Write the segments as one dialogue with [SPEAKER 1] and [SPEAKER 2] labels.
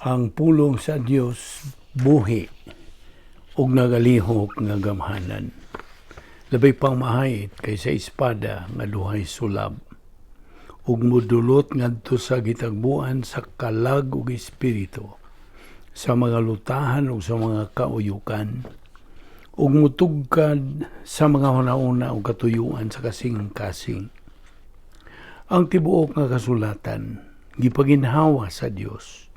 [SPEAKER 1] Ang pulong sa Dios buhi ug nagalihok nga gamhanan. Labay pang mahayit kaysa espada nga duhay sulab ug mudulot ngadto sa gitagbuan sa kalag ug espiritu, sa mga lutahan ug sa mga kauyukan, ug mutugkad sa mga hunahuna ug katuyuan sa kasing-kasing. Ang tibuok nga kasulatan gipaginhawa sa Dios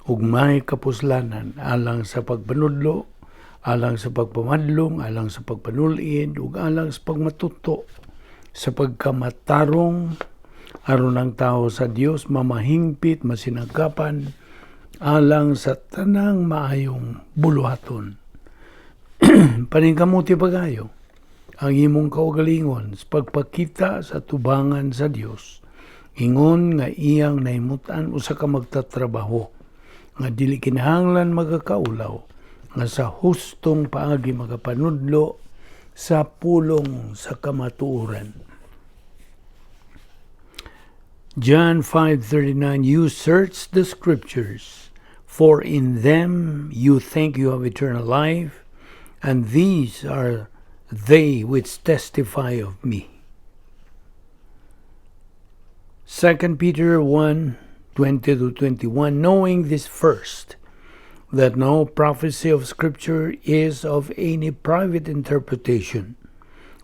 [SPEAKER 1] ug may kapuslanan alang sa pagpanudlo, alang sa pagpamadlong, alang sa pagpanulid ug alang sa pagmatuto sa pagkamatarong, aron ang tao sa Dios mamahingpit, masinagapan alang sa tanang maayong buluhaton. Paningkamuti pagayo ang imong kaugalingon sa pagpakita sa tubangan sa Dios, ingon nga iyang nahimutan usa ka magtatrabaho nga dili kinahanglan magakaulaw, nga sa hustong paagi magapanudlo sa pulong sa kamatuoran. John 5:39. "You search the scriptures, for in them you think you have eternal life, and these are they which testify of me." 2 Peter 1:20 to 21. "Knowing this first, that no prophecy of Scripture is of any private interpretation.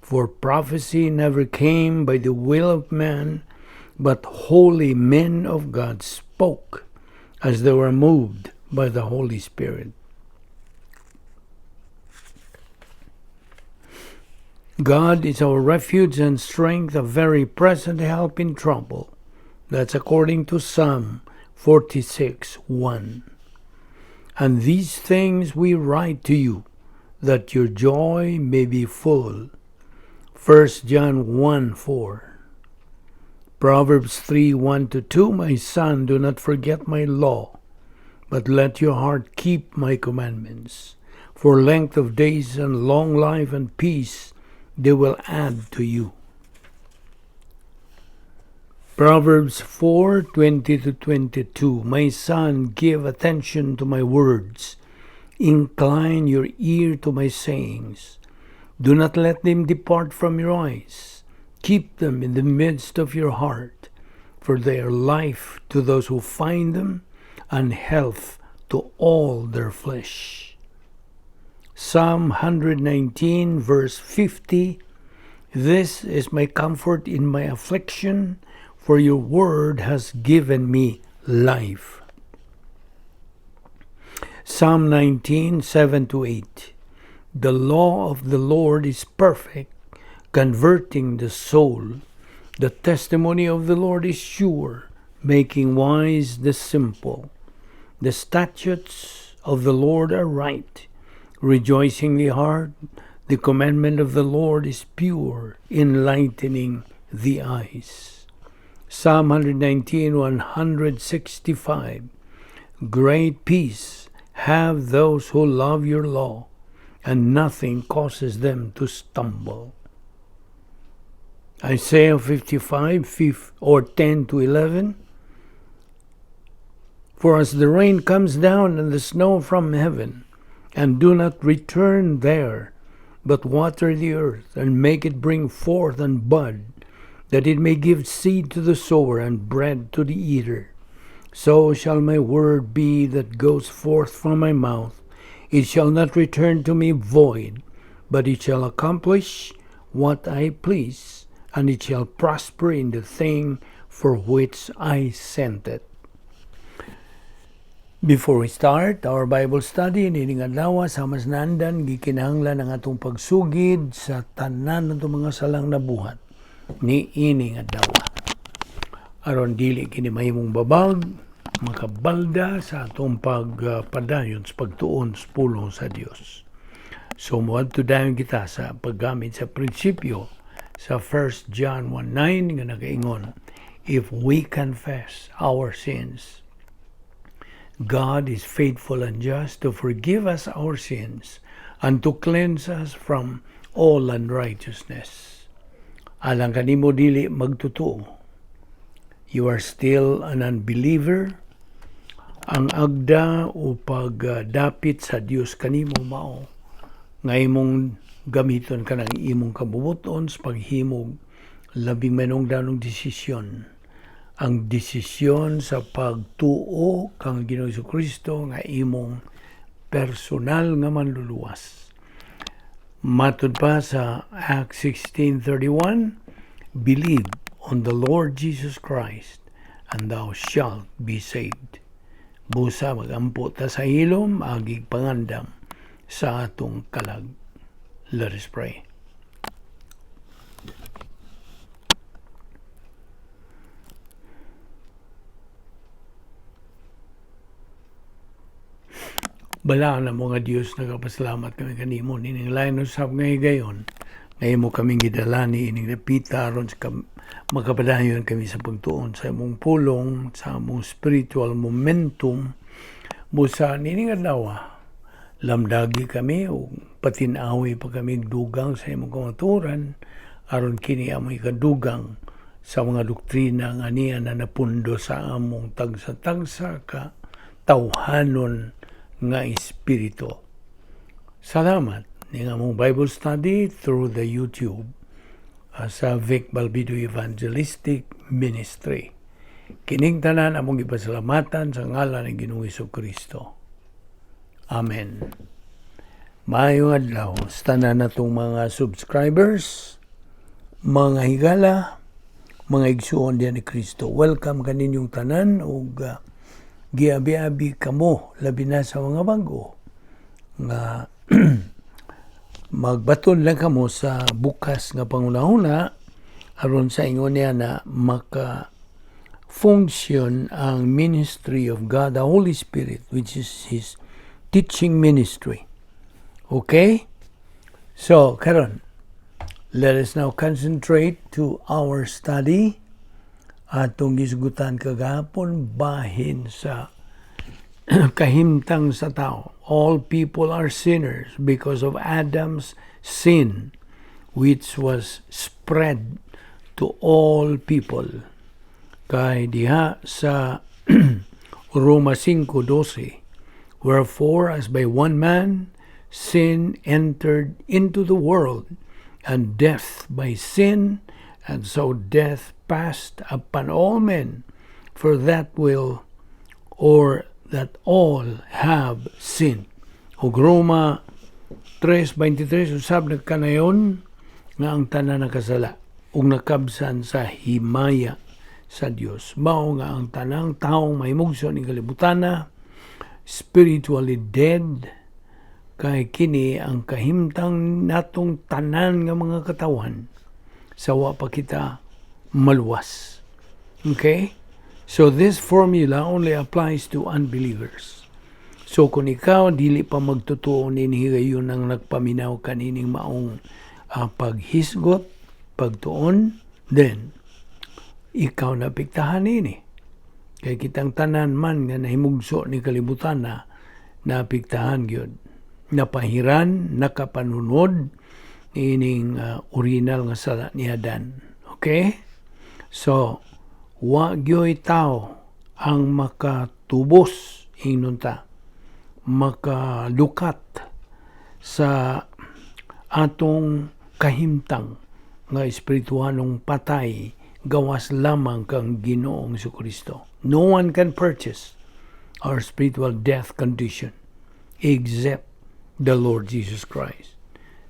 [SPEAKER 1] For prophecy never came by the will of man, but holy men of God spoke as they were moved by the Holy Spirit." God is our refuge and strength, a very present help in trouble. That's according to Psalm 46:1. "And these things we write to you, that your joy may be full." 1 John 1:4. Proverbs 3:1 to 2. "My son, do not forget my law, but let your heart keep my commandments. For length of days and long life and peace they will add to you." Proverbs 4:20 to 22. "My son, give attention to my words. Incline your ear to my sayings. Do not let them depart from your eyes. Keep them in the midst of your heart, for they are life to those who find them and health to all their flesh." Psalm 119, verse 50. "This is my comfort in my affliction, for your word has given me life." Psalm 19, 7 to 8. "The law of the Lord is perfect, converting the soul. The testimony of the Lord is sure, making wise the simple. The statutes of the Lord are right, rejoicing the heart. The commandment of the Lord is pure, enlightening the eyes." Psalm 119, 165. "Great peace have those who love your law, and nothing causes them to stumble." Isaiah 55, 5, or 10 to 11. "For as the rain comes down and the snow from heaven, and do not return there, but water the earth, and make it bring forth and bud, that it may give seed to the sower and bread to the eater, so shall my word be that goes forth from my mouth. It shall not return to me void, but it shall accomplish what I please, and it shall prosper in the thing for which I sent it." Before we start our Bible study nining adlaw, sa mas naandan, gikinahanglan ang atong pagsugid sa tanan ng mga salang nabuhat ni ining adlaw, aron dili kini mahimong babag, makabalda sa atong pagpadayon sa pagtuon sa pulong sa Dios. So moadto dayon kita sa paggamit sa prinsipyo sa 1 John 1:9 nga nagaingon, "If we confess our sins, God is faithful and just to forgive us our sins and to cleanse us from all unrighteousness." Alang kanimo dili magtotoo, you are still an unbeliever. Ang agda o pagdapit sa Dios kanimo mao nga imong gamiton kanang imong kabubuton sa paghimog labing manungdanong desisyon, ang desisyon sa pagtuo kang Ginoong Kristo nga imong personal nga manluluwas. Matud pa sa Acts 16:31, "Believe on the Lord Jesus Christ and thou shalt be saved." Busa magampo ta sa hilom agig pangandam sa atong kalag. Let us pray. Balaan na mga Diyos, nagapasalamat kami kanimo nining lain usab nga higayon nga imo kaming gidala ni ining dapita aron sa makapadayon kami sa pagtuon sa imong pulong, sa among spiritual momentum. Busa nining adlaw, lamdagi kami ug patinawi pa kami dugang sa imong kamatuoran aron kini among ikadugang sa mga doktrina nga niya na napundo sa among tagsa-tagsa ka tawhanon nga espiritu. Salamat ning among Bible study through the YouTube sa Vic Balbido Evangelistic Ministry. Kining tanan among ipasalamatan sa ngalan ng Ginoong Kristo. Amen. Maayong adlaw sa tanan natong mga subscribers, mga higala, mga igsuon diyan ni Kristo. Welcome kaninyong tanan ug giabi-abi kamo, labi na sa mga bago nga magbaton lang kamo sa bukas nga pangunahuna aron sa ingon niya na maka function ang ministry of God the Holy Spirit, which is His teaching ministry. Okay? So, karon, let us now concentrate to our study atong gisgutan kagahapon bahin sa kahimtang sa tao. All people are sinners because of Adam's sin, which was spread to all people. Kay diha sa Roma 5:12, "Wherefore, as by one man sin entered into the world, and death by sin, and so death passed upon all men, for that will or that all have sinned." Ug Roma 3:23 usab nagkanayon nga ang tanan nakasala ug nakabsan sa himaya sa Dios. Mao nga ang tanang taong mahimugso ning kalibutana spiritually dead, kay kini ang kahimtang natong tanan nga mga katawan sa wa pa kita maluwas. Okay? So this formula only applies to unbelievers. So kung ikaw dili pa magtotoo nini higayon ang nagpaminaw kanining maong paghisgot, pagtuon, then ikaw na apektahan nini. Kay kitang tanan man nga nahimugso ni kalibutan na naapektahan gyud. Napahiran, nakapanunod ining original nga sala ni Adan. Okay? So, wa gyoy tao ang makatubos ingnon ta, makalukat sa atong kahimtang nga espirituhanong patay gawas lamang kang Ginoong Kristo. No one can purchase our spiritual death condition except the Lord Jesus Christ.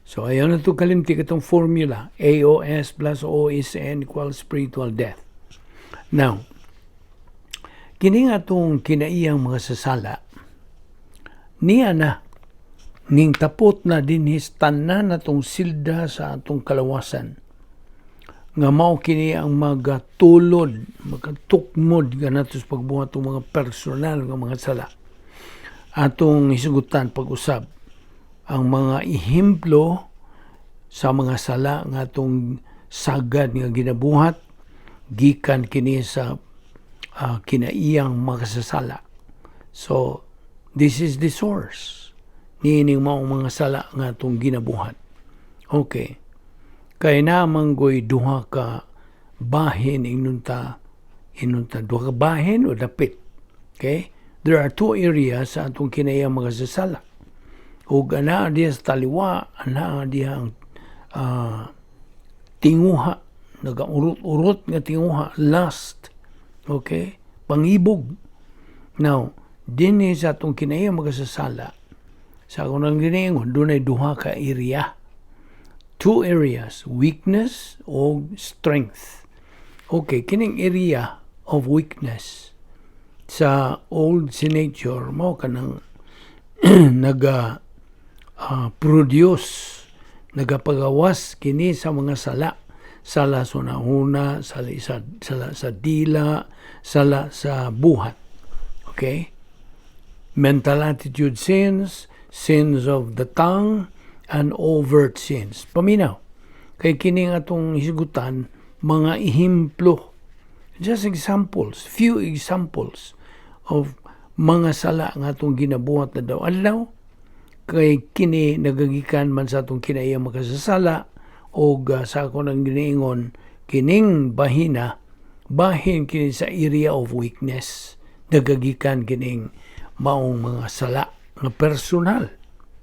[SPEAKER 1] So ayaw na ito kalimti itong formula, AOS plus OSN equals spiritual death. Now, kini nga itong kinaiyang mga sasala, niya na, ning tapot na dinhis tanan atong silda sa atong kalawasan, nga mao kini ang magatulod, magatukmod kanato sa pagbuhat ng mga personal nga mga sala. Atong hisugutan pag-usab ang mga ehemplo sa mga sala nga atong sagad nga ginabuhat gikan kini sa kinaiyang makasasala. So this is the source niining maong mga sala nga atong ginabuhat. Okay. Kay namanggoy duha ka bahin inunta duha ka bahin o dapit. Okay? There are two areas sa atong kinaiya makasasala. Ug anaa diha sa taliwa, anaa diha ang tinguha, nagaurot-urot nga tinguha, lust. Okay? Pangibog. Now, dinhi sa atong kinaiya makasasala, sa akong nang giniingon, dunay duha ka area. Two areas, weakness o strength. Okay, kining area of weakness sa old sin nature mo kanang naga produce, nagapagawas kini sa mga sala, sala sa hunahuna, sala sa dila, sala sa buhat. Okay, mental attitude sins, sins of the tongue and overt sins. Paminaw kay kining atong hisgutan mga ehemplo, just examples, few examples of mga sala nga atong ginabuhat na daw adlaw, kay kini nagagikan man sa atong kinaiya makasasala. Og sa ako nang giniingon, kining bahina, bahin kini sa area of weakness, nagagikan kining maong mga sala nga personal,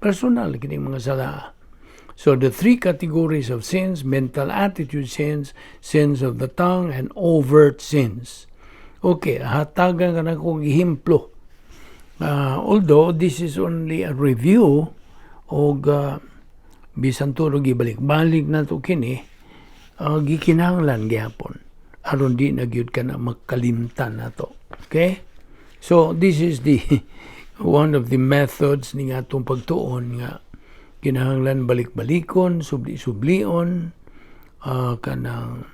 [SPEAKER 1] personal kining mga sala. So the three categories of sins: mental attitude sins, sins of the tongue, and overt sins. Okay, hatagan ka na kong ehemplo. Although this is only a review og bisan tulo gibalik-balik na to kini, gikinahanglan gihapon aron di na gyud ka na makalimtan nato. Okay? So this is the one of the methods ni atong pagtuon nga kinahanglan balik-balikon, subli-sublion, kanang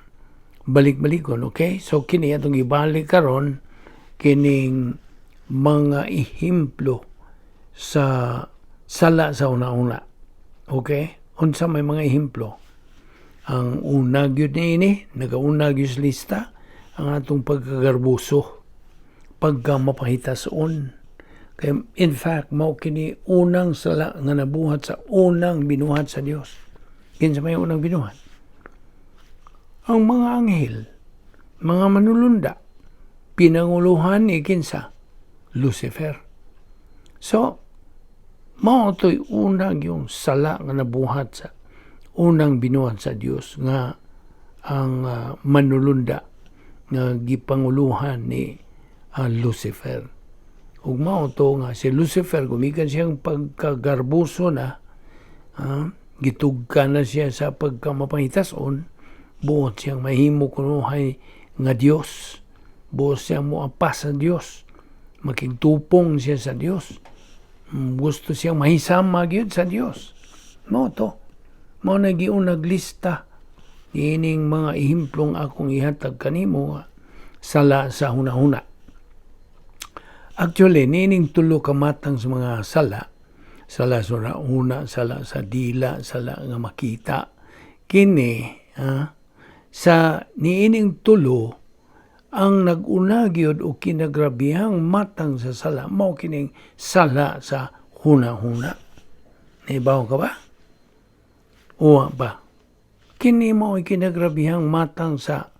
[SPEAKER 1] balik-balikon, okay? So kini atong ibalik karon, kining mga ehemplo sa sala sa una-una. Okay? Unsa may mga ehemplo? Ang una gyud niini, nagauna gyud sa lista, ang atong pagkagarbuso, pagkamapahitason. Kay in fact, mao kini unang sala nga nabuhat sa unang binuhat sa Dios. Kinsa may unang binuhat? Ang mga anghel, mga manulunda, pinanguluhan ni kinsa? Lucifer. So, mao to'y unang yung sala nga nabuhat sa unang binuhat sa Dios nga ang manulunda nga gipanguluhan ni Lucifer. Ug mao to nga si Lucifer, gumikan siyang pagkagarbuso na, gitugka na siya sa pagkamapangitason, buot siyang mahimo kunuhay nga Dios. Buot siyang moapas sa Dios. Makigtupong siya sa Dios. Gusto siyang mahisama gyud sa Dios. Mao to. Mao na giunag lista niining mga ehemplong akong ihatag kanimo nga sala sa hunahuna. Actually, niining tulo ka matang sa mga sala, sala sa una, sala sa dila, sala nga makita, kini, sa niining tulo, ang nag-una gyud o kinagrabihang matang sa sala, mao kining sala sa huna-huna. Naibaw ka ba? Uwa ba? Kini mao kinagrabihang matang sa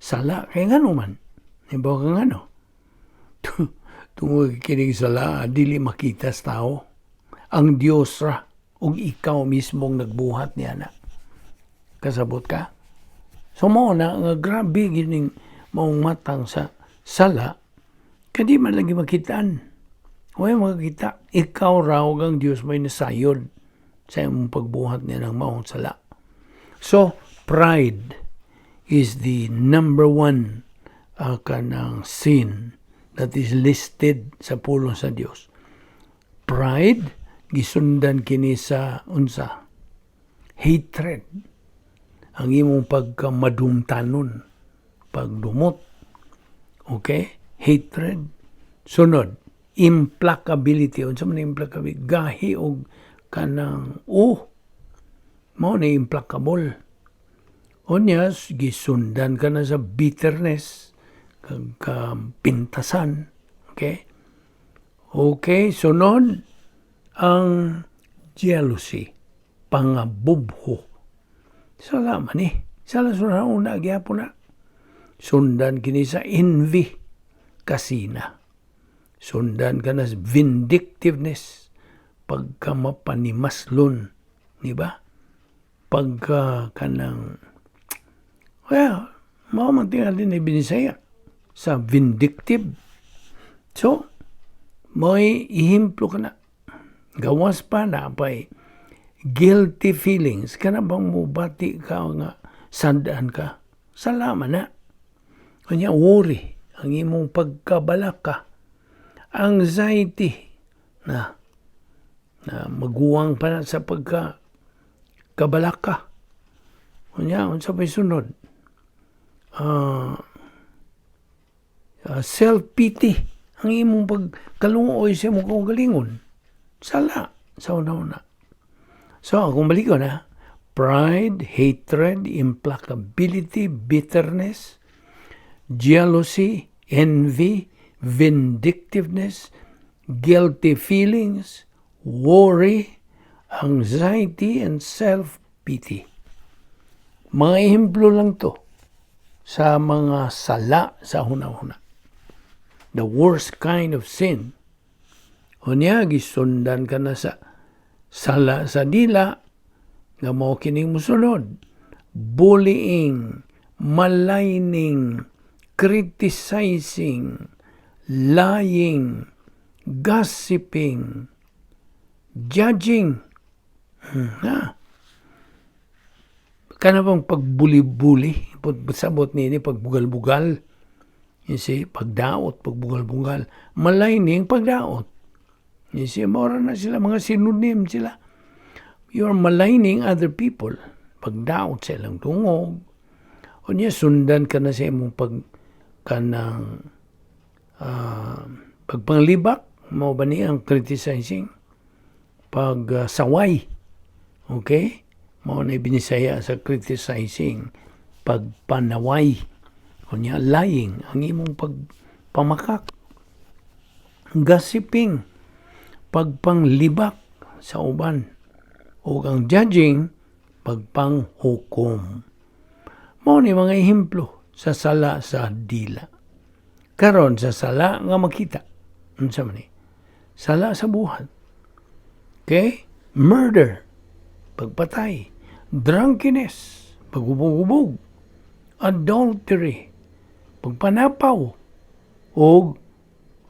[SPEAKER 1] sala. Kay ngano man? Naibaw ka ngano? Tungod kining sala, dili makita sa tao. Ang Dios ra ug ikaw mismong nagbuhat niya na. Kasabot ka? So mao na nga grabe gining maong matang sa sala kay di man lagi makitaan. Way makakita. Ikaw ra ug ang Dios may nasayod sa imong pagbuhat niya ng maong sala. So, pride is the number one kanang sin that is listed sa pulong sa Dios. Pride, gisundan kini sa unsa? Hatred. Ang imong pagkamadumtanon, pagdumot. Okay? Hatred. Sunod, implacability. Unsa man implacability? Gahi og kanang oh, mao ni implacable. Unya, gisundan ka na sa bitterness, kag pintasan. Okay? Okay, sunod, ang jealousy, pangabubho. Sala man eh. Sala sa una, gyapon na. Sundan kini sa envy, kasina. Sundan ka na vindictiveness, pagka mapanimaslon, di ba? Pagka kanang, well, mao man tingali ni Binisaya sa vindictive. So, may ihemplo ka na. Gawas pa na pa'y guilty feelings. Kana bang mubati ka nga sandaan ka? Salamat na. Kanya worry, ang imong pagkabalaka, anxiety, na, na maguwang pa na sa pagka kabalaka. Kanya, unsa pa'y sunod? Self-pity, ang imong pagkalungoy sa imong kaugalingon. Sala, sa una-una. So, kung balik ko na, pride, hatred, implacability, bitterness, jealousy, envy, vindictiveness, guilty feelings, worry, anxiety, and self-pity. Mga ehemplo lang to sa mga sala sa huna-huna. The worst kind of sin. Unya, gisundan ka na sa sala sa dila nga mao kining musunod. Bullying, maligning, criticizing, lying, gossiping, judging. Ha? Kana bang pagbuli-buli, sabot nini pagbugal-bugal. You see, pagdaot, pagbugal-bugal. Maligning, pagdaot. You see, mora na sila, mga synonym sila. You're maligning other people. Pagdaot sa ilang dungog. Unya, sundan ka na sa imong pag kanang pagpanglibak, mao ba ni ang criticizing? Pag saway. Okay? Mao na binisaya sa criticizing. Pagpanaway. Unya, lying, ang imong pagpamakak. Gossiping, pagpanglibak sa uban. O ang judging, pagpanghukom. Mao ni mga ehemplo sa sala sa dila. Karon sa sala nga makita. Unsa man ni? Sala sa buhat. Okay? Murder, pagpatay, drunkenness, paghubog-hubog, adultery, pagpanapaw, o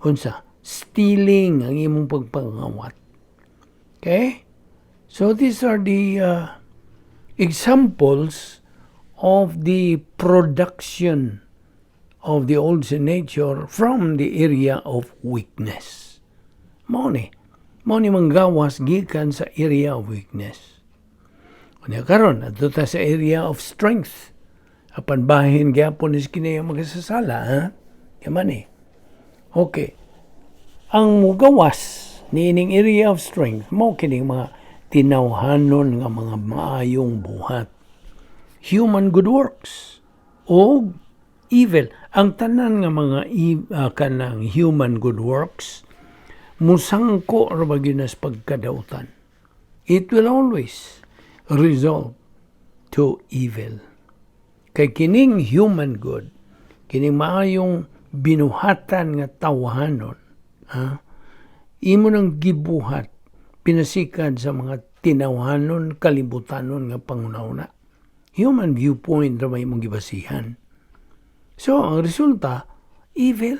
[SPEAKER 1] unsa, stealing, ang imong pagpangawat. Okay? So these are the examples of the production of the old sin nature from the area of weakness. Mao ni. Mao ni manggawas gikan sa area of weakness. Unya karon adto ta sa area of strength. Apan bahin gyapon is kini ang magasasala, ha? Yaman eh. Okay. Ang mugawas niining area of strength mao kining mga tinawhanon nga mga maayong buhat. Human good works o evil. Ang tanan nga mga kanang human good works musangko ra ba gyud nas pagkadautan. It will always result to evil. Kay kining human good, kining maayong binuhatan nga tawhanon, ha? Imo nang gibuhat pinasikad sa mga tinawhanon, kalibutanon nga panghunahuna. Human viewpoint ra may imong gibasihan. So, ang resulta, evil.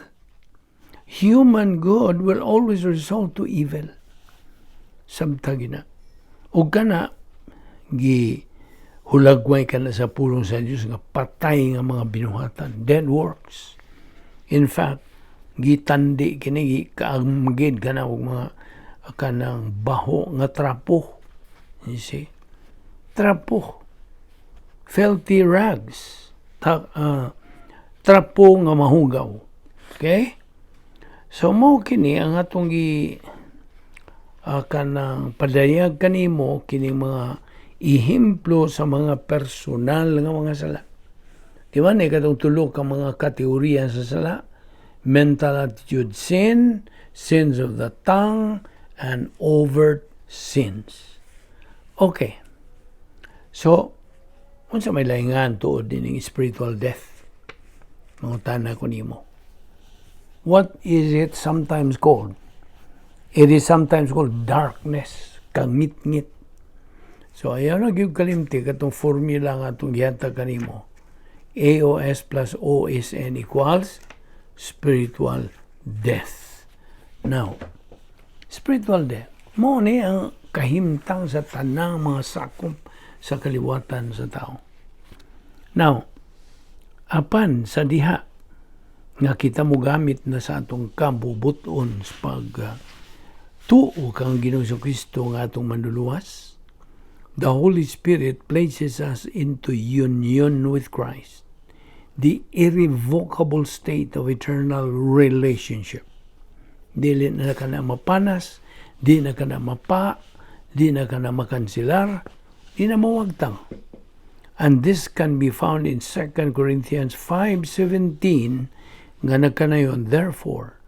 [SPEAKER 1] Human good will always result to evil. Sabta gina. O kana, gi hulagway ka na sa pulong sa Diyos nga patay nga mga binuhatan, dead works. In fact, gitandi kini, gi kaamgid ka na og mga kanang baho nga trapo. You see? Trapo. Filthy rags. Trapo nga mahugaw. Okay? So mo kini ang atong gi kanang padayag kanimo kini mga ehemplo sa mga personal nga mga sala. Di ba ni katong tulo ka mga kategorya sa sala? Mental attitude sin, sins of the tongue, and overt sins. Okay. So, unsa may laingan tuod dining spiritual death? Mangutana ko nimo. What is it sometimes called? It is sometimes called darkness, kangitngit. So ayaw na gyud kalimti katong formula nga atong gihatag kanimo. AOS plus OSN equals spiritual death. Now, spiritual death. Mao ni ang kahimtang sa tanang mga sakop sa kaliwatan sa tao. Now, apan sa diha nga kita mo gamit na sa atong kabubuton sa pag tuo kang Ginoong Kristo nga atong manluluwas, the Holy Spirit places us into union with Christ, the irrevocable state of eternal relationship. Dili na ka na mapanas, di na ka na mapa, di na ka na makansilar, di na mawagtang. And this can be found in 2 Corinthians 5:17 nga nagkanayon, "Therefore,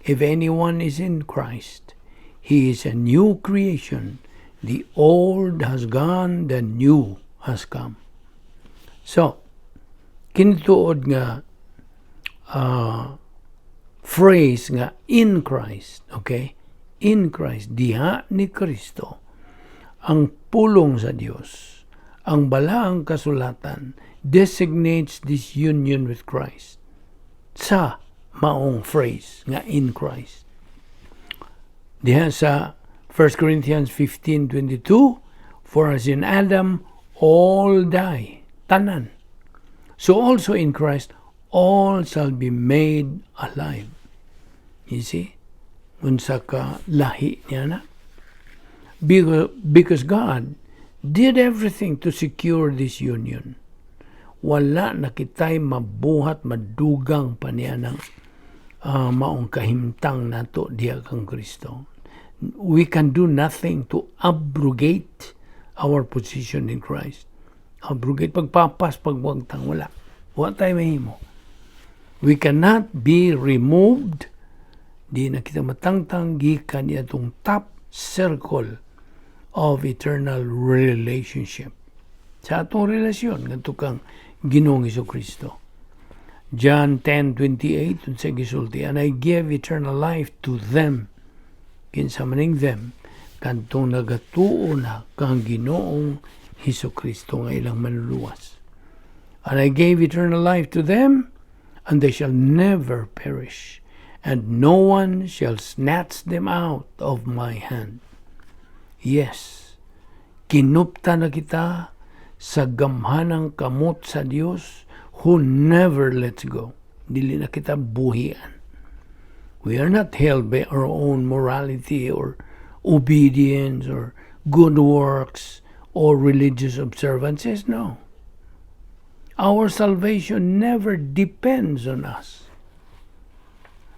[SPEAKER 1] if anyone is in Christ, he is a new creation. The old has gone, the new has come." So, kinituod nga phrase nga "in Christ", okay? In Christ, diha ni Kristo, ang pulong sa Dios, ang balaang kasulatan designates this union with Christ sa maong phrase nga "in Christ". Diha sa 1 Corinthians 15:22, "For as in Adam all die," tanan, "so also in Christ all shall be made alive." You see? Unsa ka lahi niya na? Because God did everything to secure this union. Wala na kitay mabuhat, madugang pa niya ng maong kahimtang nato diha kang Kristo. We can do nothing to abrogate our position in Christ. Abrogate, pagpapas, pagwagtang, wala. Wala tayo mahimo. We cannot be removed. Di na kita matangtang gikan niya itong top circle of eternal relationship. Sa atong relasyon ngadto kang Ginoong Kristo. John 10:28, unsa gisulti? "And I give eternal life to them." Kinsa maning "them"? Kantong nagatuo na kang Ginoong Hesus Kristo nga ilang manluluwas. "And I gave eternal life to them, and they shall never perish, and no one shall snatch them out of my hand." Yes, kinupta na kita sa gamhanang kamot sa Dios who never lets go. Dili na kita buhian. We are not held by our own morality or obedience or good works or religious observances. No. Our salvation never depends on us.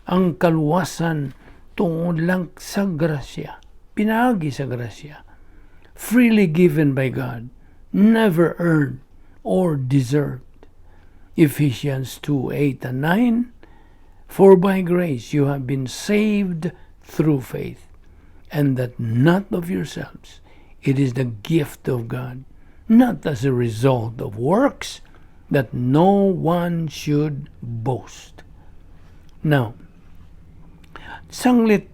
[SPEAKER 1] Ang kaluwasan tungod lang sa grasya, pinaagi sa grasya, freely given by God, never earned or deserved. Ephesians 2:8 and 9, "For by grace you have been saved through faith, and that not of yourselves. It is the gift of God, not as a result of works, that no one should boast." Now, sanglit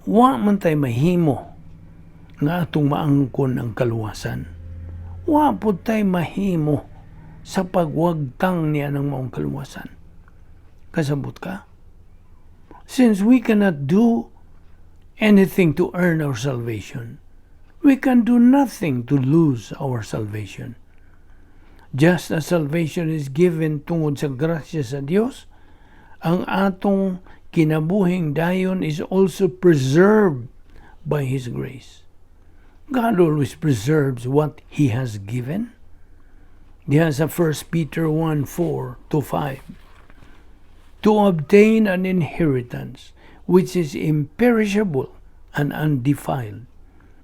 [SPEAKER 1] wa man tay mahimo nga atong maangkon ang kaluwasan. Wa pud tay mahimo sa pagwagtang niya ng maong kaluwasan. Kasabot ka? Since we cannot do anything to earn our salvation, we can do nothing to lose our salvation. Just as salvation is given tungod sa grasya sa Dios, ang atong kinabuhing dayon is also preserved by His grace. God always preserves what He has given. Diha sa 1 Peter 1:4 to 5, "To obtain an inheritance which is imperishable and undefiled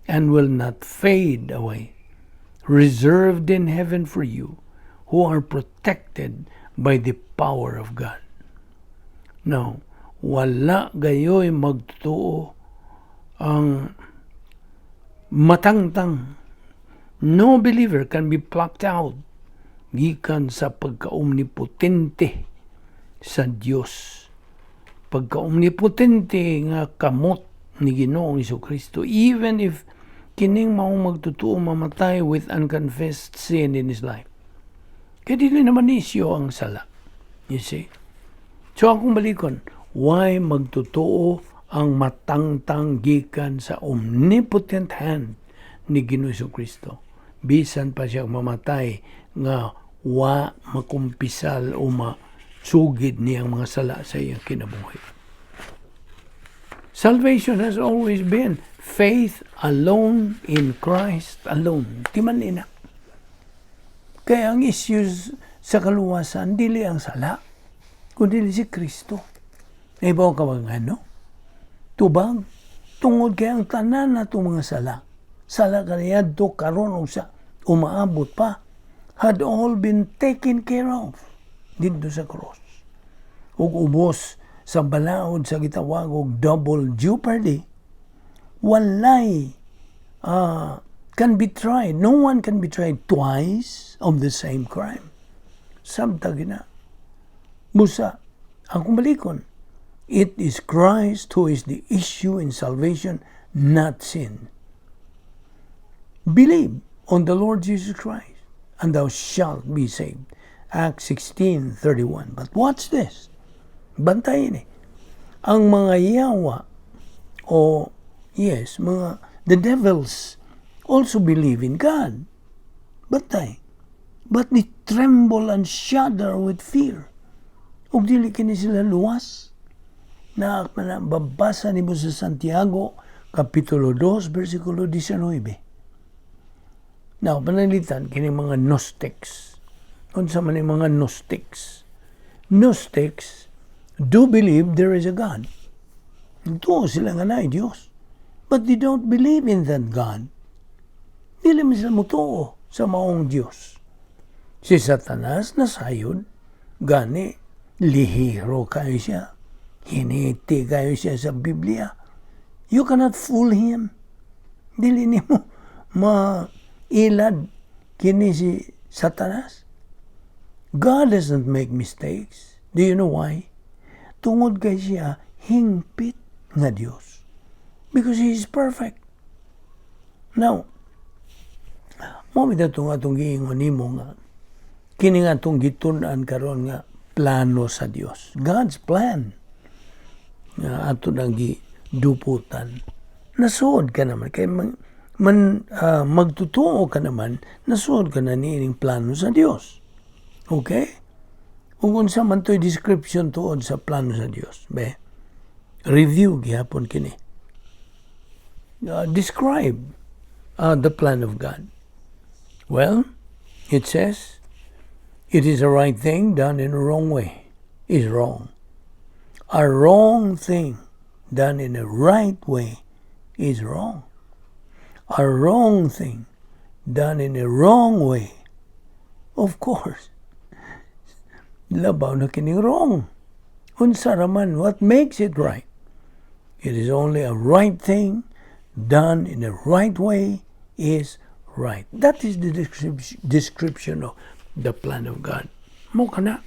[SPEAKER 1] and will not fade away, reserved in heaven for you who are protected by the power of God." Now, wala gayoy magtuo ang matangtang. No believer can be plucked out gikan sa pagkaomnipotente sa Dios. Pagka-omnipotente nga kamot ni Ginoong Kristo, even if kining maong magtutuo mamatay with unconfessed sin in his life. Kaya dili naman isyo ang sala. You see? So akong balikon, why magtotoo ang matangtang gikan sa omnipotent hand ni Ginoo Kristo? Bisan pa siya mamatay nga wa makumpisal o masugid niyang mga sala sa iyang kinabuhi. Salvation has always been faith alone in Christ alone. Di man ina. Kaya ang issues sa kaluwasan, dili ang sala, kundi si Kristo. Ibaw ka bang ano? Tubag, tungod kay ang tanan na mga sala, sala kaniadto, karon o sa umaabot pa, had all been taken care of dito sa cross. Ug ubos sa balaod sa gitawag og double jeopardy, walay can be tried. No one can be tried twice of the same crime. Samtang gina. Busa, ang balikon, it is Christ who is the issue in salvation, not sin. Believe on the Lord Jesus Christ, and thou shalt be saved. Acts 16:31. But watch this. Bantayin eh. Ang mga yawa o yes, mga the devils also believe in God. Bantay. But they tremble and shudder with fear. Ug dili kini sila luwas. Na babasa nimo sa Santiago Kapitulo 2 versikulo 19. Now, pananglitan kini mga Gnostics. Unsa man yung mga Gnostics? Gnostics do believe there is a God. Tuo sila nga naay Diyos. But they don't believe in that God. Dili man sila mutuo sa maong Diyos. Si Satanas nasayod, gani, lihiro kayo siya. Hiniti kayo siya sa Biblia. You cannot fool him. Dili nimo mailad kini si Satanas. God doesn't make mistakes. Do you know why? Tungod kay siya hingpit nga Dios. Because He is perfect. Now, mao bitaw itong atong giingon nimo nga kini nga atong gitun-an karon nga plano sa Dios. God's plan nga ato nang giduputan. Nasuod ka naman kay man magtutuo ka naman, nasuod ka na niining plano sa Dios. Okay? Ug unsa man to'y description tuod sa plano sa Dios? Be, review gihapon kini. Describe the plan of God. Well, it says, it is a right thing done in a wrong way is wrong. A wrong thing done in a right way is wrong. A wrong thing done in a wrong way, of course, labaw na kining wrong. Unsa raman, what makes it right? It is only a right thing done in the right way is right. That is the description of the plan of God. Mao kana.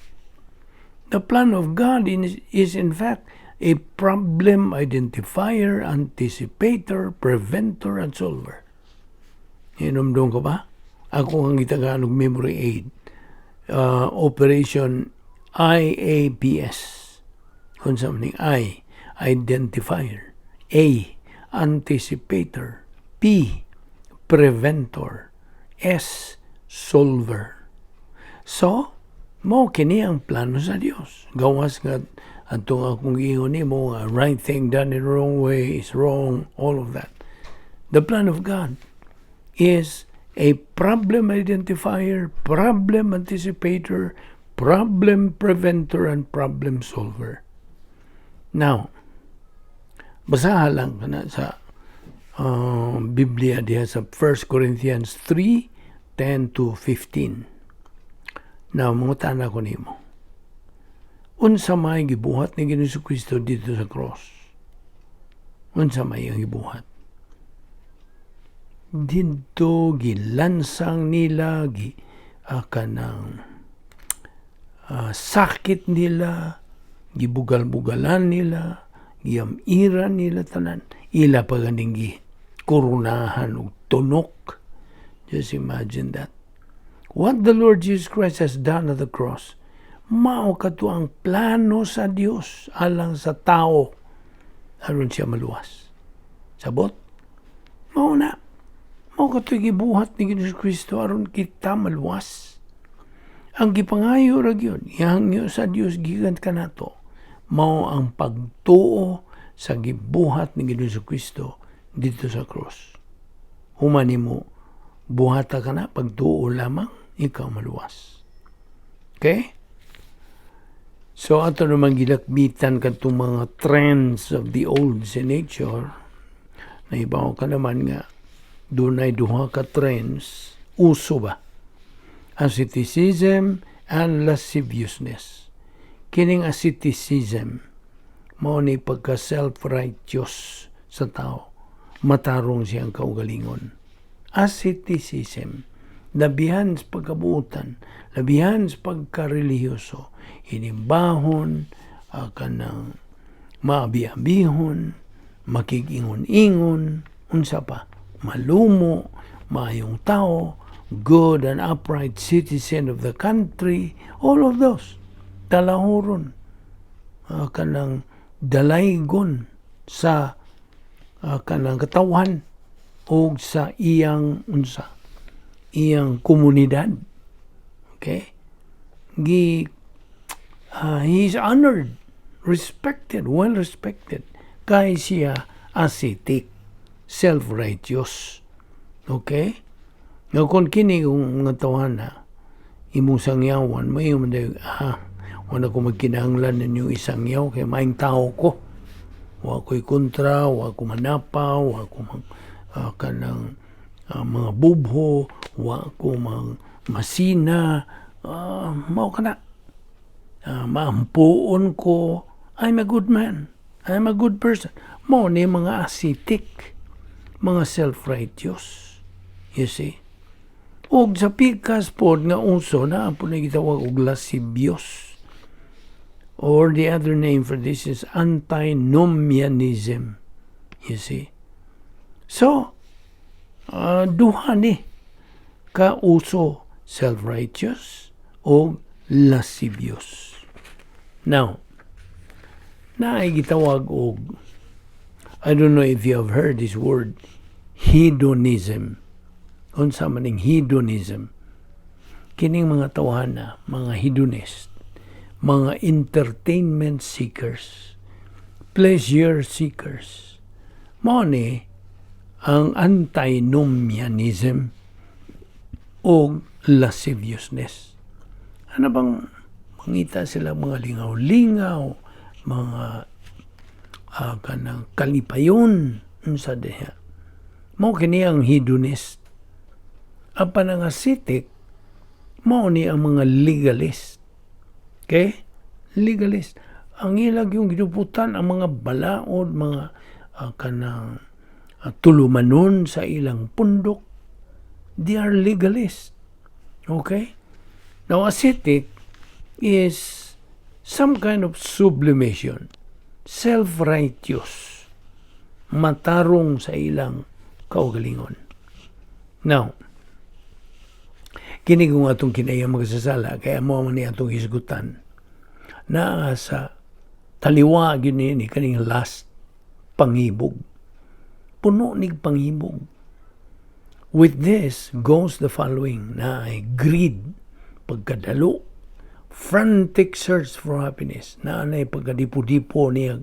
[SPEAKER 1] The plan of God is in fact a problem identifier, anticipator, preventer, and solver. Hinumdum ka ba? Ako ang gitagaan og memory aid. Operation IAPS. Unsa man ning I, identifier. A, anticipator. P, preventer. S, solver. So, mao kini ang plano sa Dios. Gawas nga atong akong giingon nimo nga right thing done in the wrong way is wrong, all of that. The plan of God is a problem identifier, problem anticipator, problem preventer, and problem solver. Now, basaha lang kana sa Biblia diha sa 1 Corinthians 3, 10 to 15. Now, mangutana ko nimo. Unsa may gibuhat ni Ginoong Kristo dito sa cross? Unsa may ang gibuhat? Didto gilansang nila gi kanang sakit nila. Gibugal-bugalan nila, giyamiran nila tanan. Ila pa ganing gi koronahan og tunok. Just imagine that. What the Lord Jesus Christ has done at the cross, mao kato ang plano sa Dios alang sa tao aron siya maluwas. Sabot? Mao na. Mao kato'y gibuhat ni Ginoong Kristo aron kita maluwas. Ang gipangayo ra gyud, gihangyo sa Dios gikan kanato, mao ang pagtuo sa gibuhat ni Ginoong Kristo didto sa cross. Human nimo buhata ka na, pagtuo lamang, ikaw maluwas. Okay? So ato naman gilakbitan kadtong mga trends of the old sin nature. Nahibaw ka naman nga dunay duha ka trends uso ba? Asceticism and lasciviousness. Kining asceticism mao ni pagka self-righteous sa tao. Matarong siyang kaugalingon. Asceticism, labihan sa pagkabuotan, labihan sa pagkarelihiyoso, inimbahon, kanang maabi-abihon, makig-ingon-ingon, unsa pa, malumo, maayong tao, good and upright citizen of the country, all of those. Talahuron, kanang dalaygon sa kanang katawhan o sa iyang unsa, iyang komunidad. Okay? Gi he is honored, respected, well respected. Kay siya ascetic, self-righteous. Okay? Nga kung kini kung mga tawhana, imong sangyawan, may man dayon, wala ko magkinahanglan ninyo isangyaw, kay maayong tao ko. Wa ko'y kontra, wa ko manapaw, wa ko mang, kanang mga bubho, wa ko mang masina, mao kana. Maampuon ko, I'm a good man. I'm a good person. Mao ni mga ascetic, mga self-righteous. You see? Og sa pikas pod nga uso na po na gitawag og lascivious. Or the other name for this is antinomianism. You see? So, duha ni ka uso, self-righteous o lascivious. Now, naay gitawag og, I don't know if you have heard this word, hedonism. Unsa man ning hedonism? Kining mga tawhana, mga hedonist, mga entertainment seekers, pleasure seekers. Mao ni ang antinomianism o lasciviousness. Ano bang mangita sila mga lingaw-lingaw, mga kanang kalipayon unsa diha. Mao kini ang hedonist. Apan ang ascetic, mao ni ang mga legalist. Okay? Legalist. Ang ilag yung giduputan ang mga balaod, mga kanang tulumanon sa ilang pundok. They are legalist. Okay? Now, ascetic is some kind of sublimation, self-righteous, matarong sa ilang kaugalingon. Now, kini kung atong kinaya magsasala, kaya mo man ni atong hisgutan, naa sa taliwa gyud ni kaning lust, pangibog. Puno nig pangibog. With this goes the following, na ay greed, pagkadalo, frantic search for happiness, na anay pagkadipo-dipo niya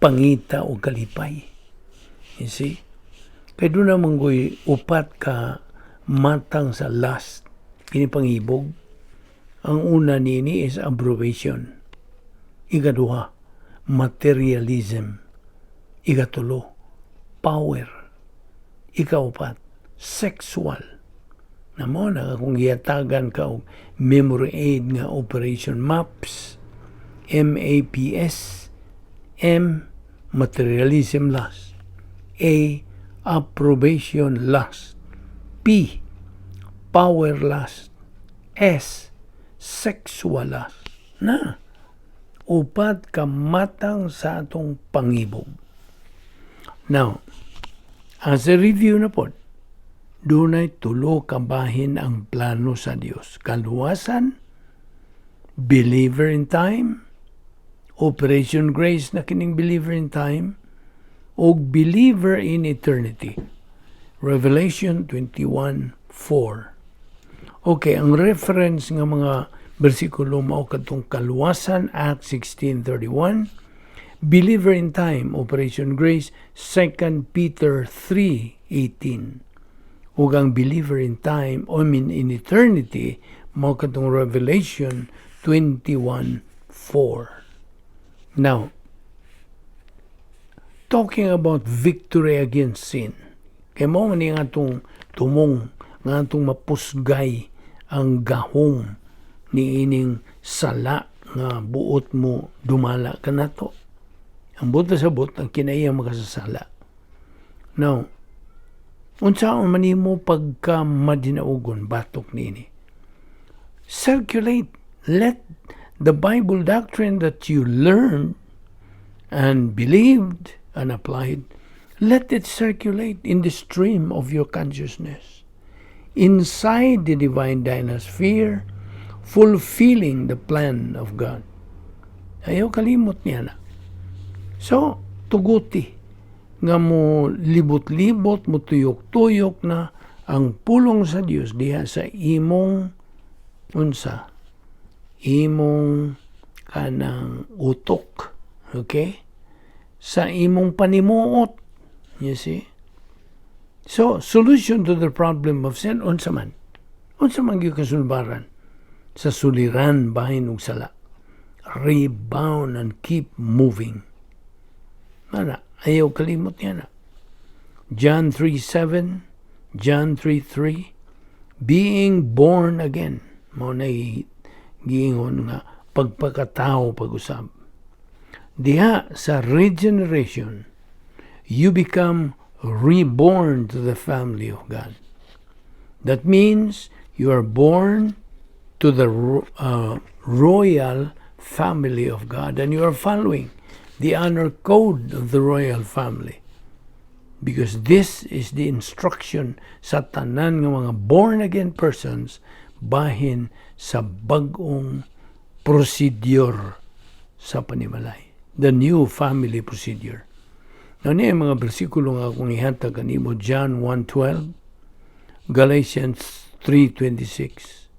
[SPEAKER 1] pangita o kalipay. You see? Kay duna man goy upat ka matang sa lust, kini pangibog. Ang una nini is approbation. Ikaduha, materialism. Ikatulo, power. Ikaupat, sexual. Na mo na kung gihatagan ka og memory aid nga operation MAPS, MAPS, M, materialism lust, A, approbation lust, P, power lust, S, sexual lust. Na, Upat ka matang sa atong pangibog. Now, as a review na pod, dunay tulo ka bahin ang plano sa Dios. Kaluwasan, believer in time, Operation Grace na kining believer in time, og believer in eternity. Revelation 21:4. Okay, ang reference nga mga bersikulo mao kadtong kaluwasan, Acts 16:31, believer in time, Operation Grace, 2 Peter 3:18. Ug ang believer in time, I mean in eternity, mao kadtong Revelation 21:4. Now, talking about victory against sin. Kay mao man ni nga atong tumong nga atong mapusgay ang gahom ni ining sala nga buot mo dumala kanato. Ang buot sa buot ang kinaiya makasasala. Now, unsa man nimo pagka madinaugon batok niini? Circulate. Let the Bible doctrine that you learned and believed and applied, let it circulate in the stream of your consciousness inside the divine dynasphere, fulfilling the plan of God. Ayaw kalimot niya na. So, tuguti nga mo libot-libot, mo tuyok-tuyok na ang pulong sa Dios diha sa imong unsa, imong kanang utok, okay, sa imong panimuot, you see. So solution to the problem of sin, unsa man gyud kasulbaran sa suliran bahin og sala? Rebound and keep moving. Mana, ayaw kalimot niya na. John 3:7, John 3:3, being born again. Mao na giingon nga pagpakatao pag-usab. Diha sa regeneration, you become reborn to the family of God. That means you are born to the royal family of God and you are following the honor code of the royal family. Because this is the instruction sa tanan nga mga born again persons bahin sa bag-ong procedure sa panimalay. The new family procedure. Now, niya mga bersikulo nga akong ihatag kanimo: John 1:12, Galatians 3:26,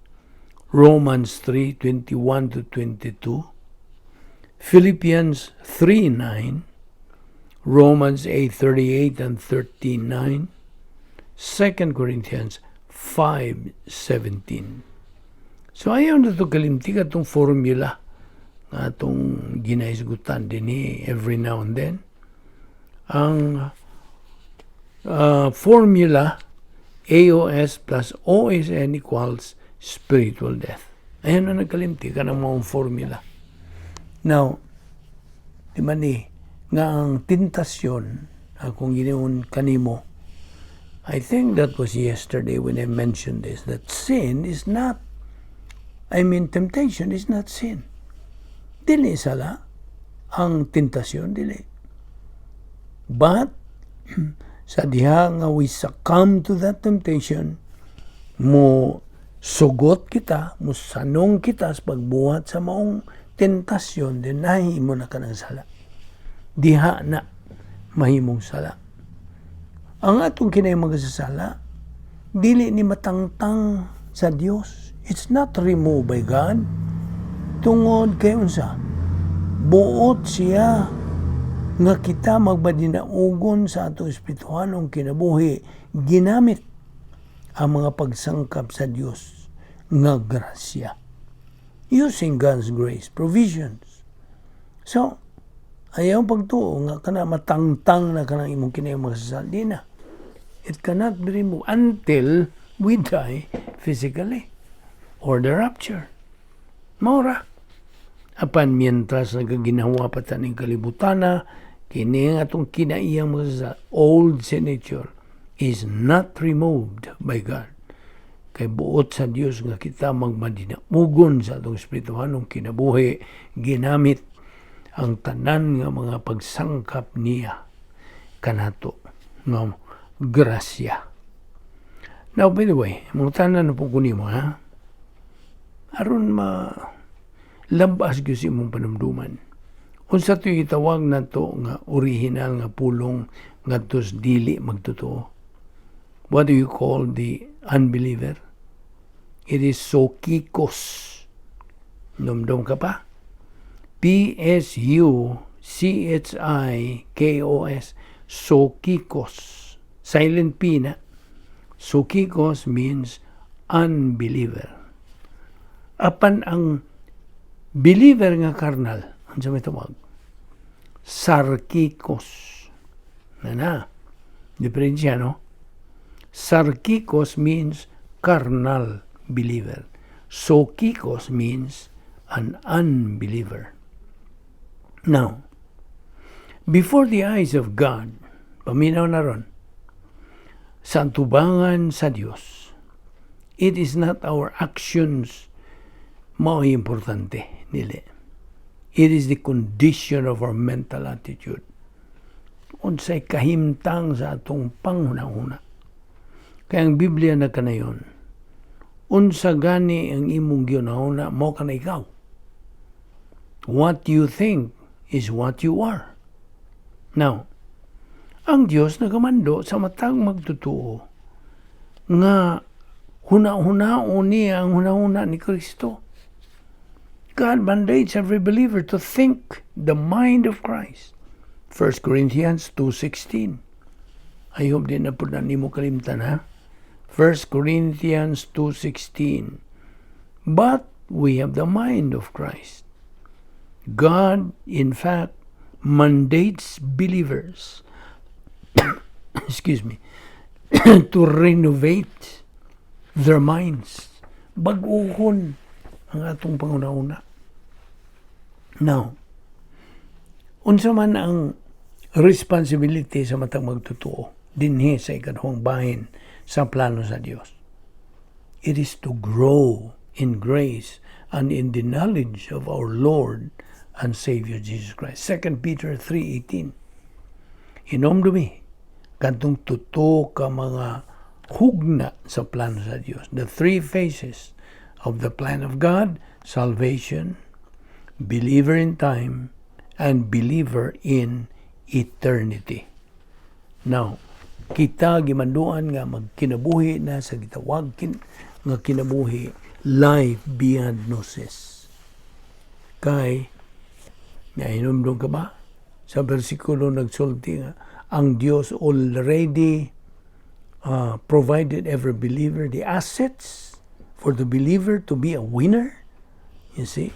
[SPEAKER 1] Romans 3:21 to 22, Philippians 3:9, Romans 8:38 and 39, 2 Corinthians 5:17. So ayaw na to kalimti atong formula nga atong ginahisgutan din every now and then. Ang formula, AOS plus OSN equals spiritual death. Ayaw na nagkalimti ka ng mga formula. Now, di man ni, nga ang tentasyon, akong giniun kanimo, I think that was yesterday when I mentioned this, that sin is not, I mean, temptation is not sin. Dili sala ang tentasyon, dili. But, sa diha nga we succumb to that temptation, mo sugot kita, mo sanong kita sa pagbuhat sa maong tentasyon, then nahimo na ka ng sala. Diha na mahimong sala. Ang atong kinay magasasala, dili ni matangtang sa Dios. It's not removed by God. Tungod kay unsa? Buot siya nga kita magmadinaugon sa atong espirituhanong kinabuhi ginamit ang mga pagsangkap sa Dios nga grasya. Using God's grace, provisions. So, ayaw pagtuo nga kana matangtang na kanang imong kinay magasasala. Di na. It cannot be removed until we die physically or the rapture. Maura. Apan mientras nagaginawa pa ta ning kalibutana, kini ang atong kinaiyang mga old sin nature is not removed by God. Kay buot sa Dios nga kita magmadinaugon sa atong espirituhanong kinabuhi ginamit Ang tanan nga mga pagsangkap niya kanato nga grasya. Now, by the way, mangutana na pud ko nimo, ha? Aron ma labas gyud sa imong panumduman. Unsa to gitawag nato nga original nga pulong ngadto sa dili magtotoo? What do you call the unbeliever? It is psuchikos. Numdum ka pa? psuchikos. Psuchikos. Silent P na. Psuchikos means unbeliever. Apan ang believer nga carnal, unsa may tawag? Sarkikos. Na na. Diferensya, no? Sarkikos means carnal believer. Psuchikos means an unbeliever. Now, before the eyes of God, paminaw na ron, sa tubangan sa Dios, it is not our actions mao importante, dili. It is the condition of our mental attitude. Unsay kahimtang sa atong panghuna-huna. Kay ang Biblia na kanayon, unsa gani ang imong gihuna-huna, mao kana ikaw. What you think is what you are. Now, ang Dios nagamando sa matag magtotoo nga huna-hunaon niya ang hunahuna ni Kristo. God mandates every believer to think the mind of Christ. 1 Corinthians 2:16. I hope di na pud na nimo kalimtan, ha. 1 Corinthians 2:16. But we have the mind of Christ. God, in fact, mandates believers, excuse me, to renovate their minds. Bag-uhon ang atong panghuna-huna. Now, unsa man ang responsibility sa matag magtotoo dinhi sa ikaduhang bahin sa plano sa Dios? It is to grow in grace and in the knowledge of our Lord and Savior Jesus Christ. 2 Peter 3:18. Hinomdumi kadtong tuto ka mga hugna sa plano sa Dios. The three phases of the plan of God: salvation, believer in time, and believer in eternity. Now, kita gimanduan nga magkinabuhi na sa gitawag nga kinabuhi, life beyond gnosis. Kay, nahinumdum ka ba? Sa bersikulo nagsulti nga, ang Dios already provided every believer the assets for the believer to be a winner. You see?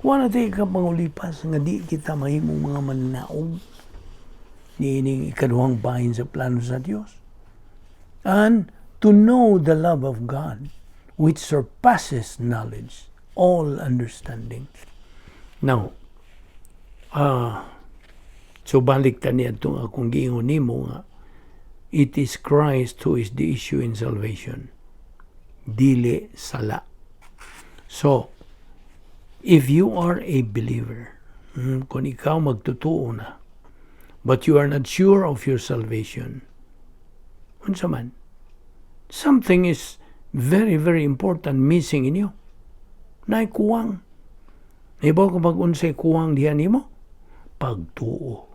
[SPEAKER 1] Wala tayo ka pangulipas nga di kita mahimong mga mananaog niining ikaduhang bahin sa plano sa Dios. And to know the love of God which surpasses knowledge, all understanding. Now, so balik ta niya itong akong giingon nimo nga it is Christ who is the issue in salvation. Dili sala. So, if you are a believer, kung ikaw magtotoo na, but you are not sure of your salvation, unsa man? Something is very, very important missing in you. Naay kuwang. Ibaw ka pag unsay kuwang diha nimo? Pagtuo.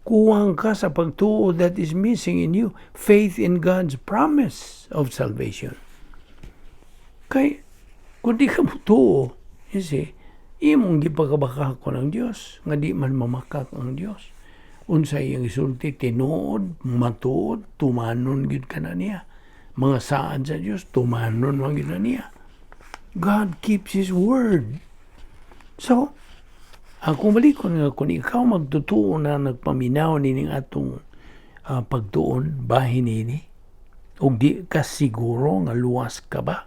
[SPEAKER 1] Kuwang ka sa pagtuo that is missing in you. Faith in God's promise of salvation. Kay, kung di ka motuo, you see, imong gipakabakakon ang Dios nga di man mamakak ang Dios. Unsa iyang isulti, tinuod, matuod, tumanon gyud ka na niya. Mga saad sa Dios, tumanon man gyud na niya. God keeps His word. So, ako balikon nga kung ikaw magtotoo na nagpaminaw nining atong pagtuon, bahin nini, ug di ka siguro nga luwas ka ba,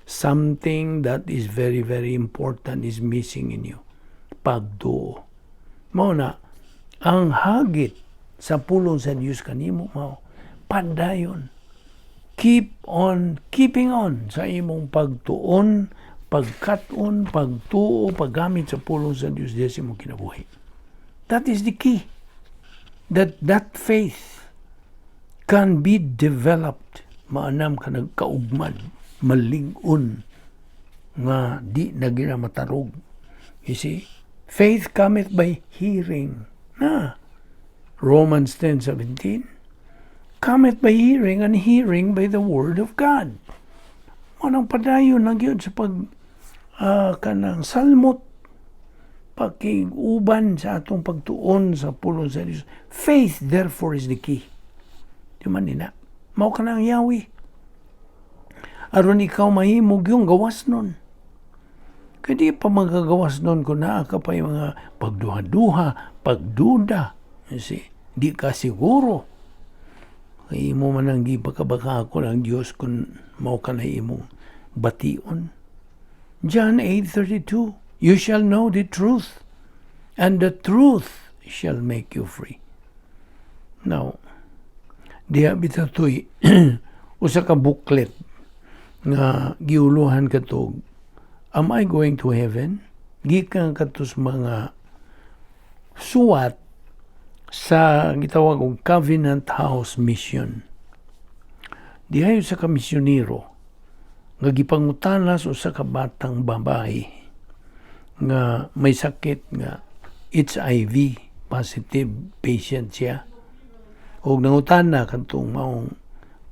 [SPEAKER 1] something that is very, very important is missing in you. Pagtuo. Mao na, ang hagit sa pulong sa Dios kanimo mao padayon. Keep on keeping on sa imong pagtuon, pagkat-on, pagtuo, paggamit sa pulong sa Dios diya sa imong kinabuhi. That is the key. That faith can be developed. Maanam ka nagkaugmad, malig-on, nga di na gina matarog. You see? Faith cometh by hearing. Na. Romans 10:17. Cometh by hearing, and hearing by the word of God. Anang padayon na gyud sa pag kanang salmot, pakig-uban sa atong pagtuon sa pulong sa Dios. Faith therefore is the key. Di man nina. Mao ka ang yawi. Aron ikaw mahimog yung gawas nun. Kaya di pa magagawas nun kung naa ka pa yung mga pagduha-duha, pagduda. You see? Di ka siguro. Kay imo man ang gipakabaka ko ng Diyos kung mao ka na imong bation. John 8:32, "You shall know the truth, and the truth shall make you free." Now, diha bitaw to'y usa ka booklet nga giuluhan katog "Am I Going to Heaven?" Gikan kadto sa mga suwat sa gitawag og Covenant House Mission. Diha usa ka misyonero nga gipangutana sa usa ka batang babae nga may sakit nga HIV positive patient siya. Og nangutana kadtong maong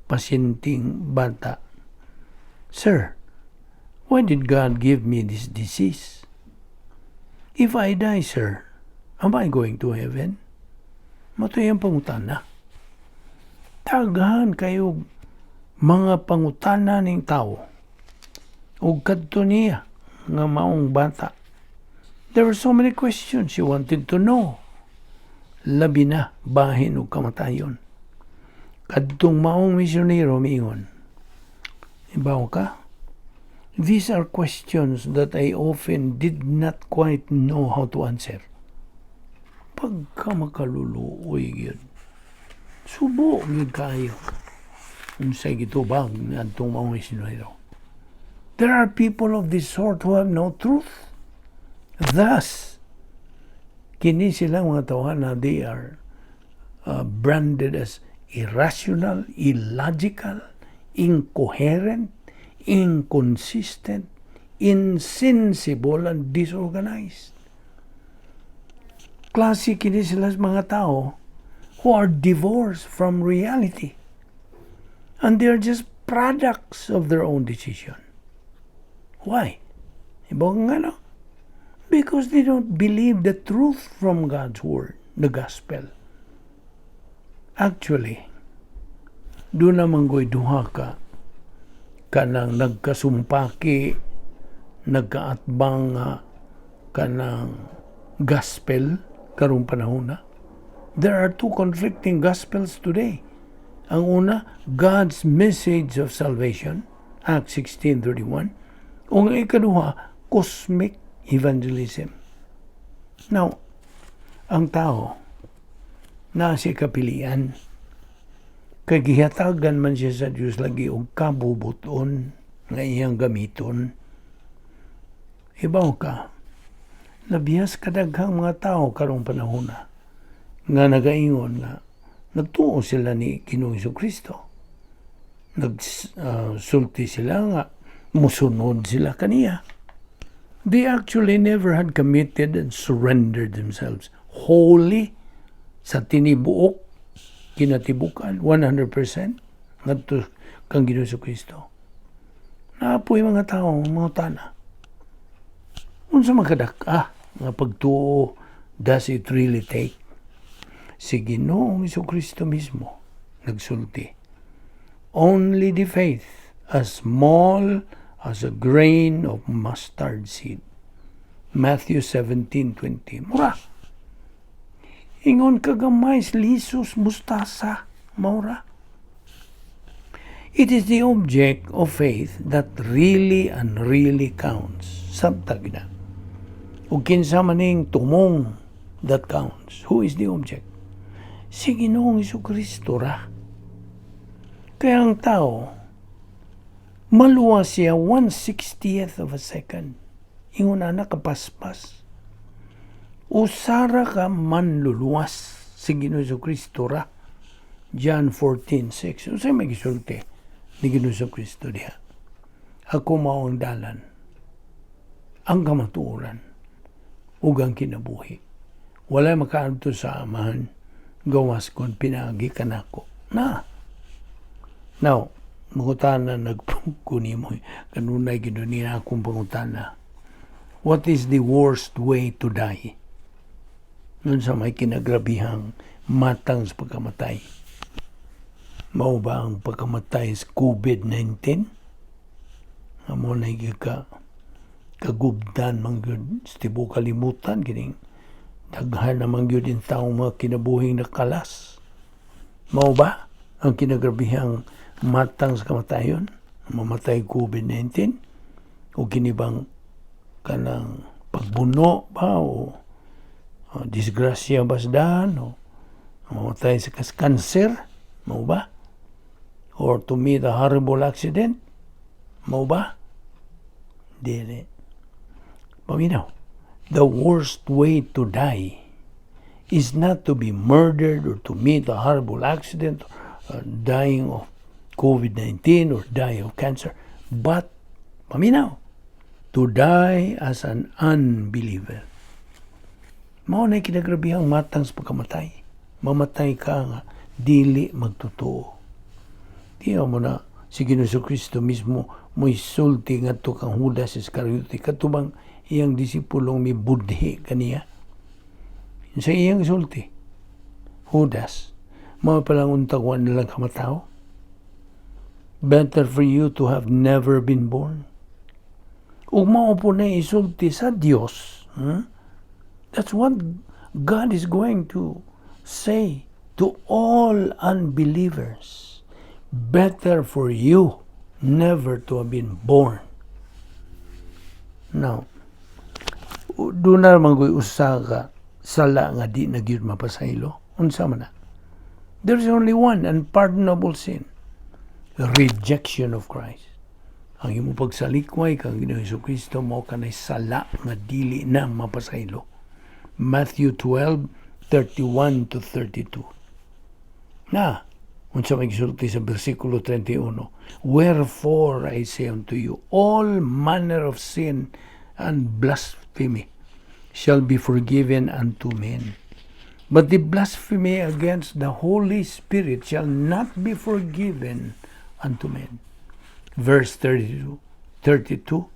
[SPEAKER 1] pasyenteng bata, "Sir, why did God give me this disease? If I die, sir, am I going to heaven?" Mao to iyang pangutana. Daghan kayo mga pangutana ning tao. Ug kadto niya nga maong bata. There were so many questions she wanted to know. Labi na bahin og kamatayon. Kadtong maong misyonero miingon, "Ibaw ka? These are questions that I often did not quite know how to answer." Pagka makaluluoy gyud. Subo gyud kaayo. Unsay gitubag ni adtong maong misyonero? There are people of this sort who have no truth. Thus, kini silang mga tawhana, they are branded as irrational, illogical, incoherent, inconsistent, insensible, and disorganized. Klase kini sila sa mga tao who are divorced from reality. And they are just products of their own decision. Why? Iba nga no? Because they don't believe the truth from God's word, the gospel. Actually, duna man go'y duha ka kanang nagkasumpaki, nagkaatbang nga kanang gospel karong panahon na. There are two conflicting gospels today. Ang una, God's message of salvation, Acts 16:31. O ang ikaduha, cosmic evangelism. Now, ang tao, naa siya'y kapilian. Kay gihatagan man siya sa Diyos lagi og kabubuton nga iyang gamiton. Ibaw ka, nabiyas kadaghang mga tao karong panahon na nga nagaingon nga nagtuo sila ni Ginoong Kristo. Nagsulti sila nga musunod sila kaniya. They actually never had committed and surrendered themselves wholly sa tinibuok kinatibukan 100% ngadto kang Ginoong Kristo. Naa poy mga tao mga tana. Unsa man kadak-a nga pagtuo does it really take? Si Ginoong Kristo mismo nagsulti. "Only the faith as small as a grain of mustard seed." Matthew 17:20. Mura. Ingon kagamay lisos mustasa. Maura. It is the object of faith that really and really counts. Sabtag na. Ug kinsa maning tumong that counts? Who is the object? Si Ginoong Kristo ra. Kaya ang tao, maluwas siya 1/60th of a second. Ingon na nakapaspas. Usa ra ka manluluwas, si Ginoo Kristo ra. John 14:6. Unsay may gisulti ni Ginoo Kristo diha? "Ako mao ang dalan, ang kamatuoran, ug ang kinabuhi. Wala makaadto sa Amahan gawas kon pinaagi kanako." Na. Now, mangutana ko nimo, kanunay gyud niya akong pangutana. What is the worst way to die? Unsa may kinagrabihang matang sa pagkamatay? Mao ba ang pagkamatay sa COVID-19? Amo na ka kagubdan man gyud sa tibuok kalibutan, kining daghan naman gyud in taong mga kinabuhing nakalas. Mao ba ang kinagrabihang matang sa kamatayon? Mamatay COVID-19? O kini bang kanang pagbuno ba o disgrasya ba sa daan o mamatay sa kanser? Mao ba? Or to meet a horrible accident? Mao ba? Dili. Paminaw. The worst way to die is not to be murdered or to meet a horrible accident, dying of COVID-19 or die of cancer, but, paminaw, to die as an unbeliever. Mao na kinagrabihang matang sa pagkamatay. Mamatay ka nga dili magtotoo. Di mo na si Ginoo Kristo mismo moisulti ngadto kang Judas Iscariote, katubang iyang disipulong mibudhi kaniya. Sa iyang sulti, "Judas, mao palang untag wa na lang ka matawo? Better for you to have never been born." Ug mao po na isulti sa Dios. That's what God is going to say to all unbelievers. "Better for you never to have been born." Now, duna man ko'y usa ka sala nga di na gyud mapasaylo. Unsa man na? There is only one unpardonable sin. Rejection of Christ. Ang imong pagsalikway kang Ginoong Kristo, mao kanay sala nga dili na mapasaylo. Matthew 12:31 to 32. Na, unsa may gisulti sa bersikulo 31? "Wherefore I say unto you, all manner of sin and blasphemy shall be forgiven unto men. But the blasphemy against the Holy Spirit shall not be forgiven unto men." Verse 32, 32.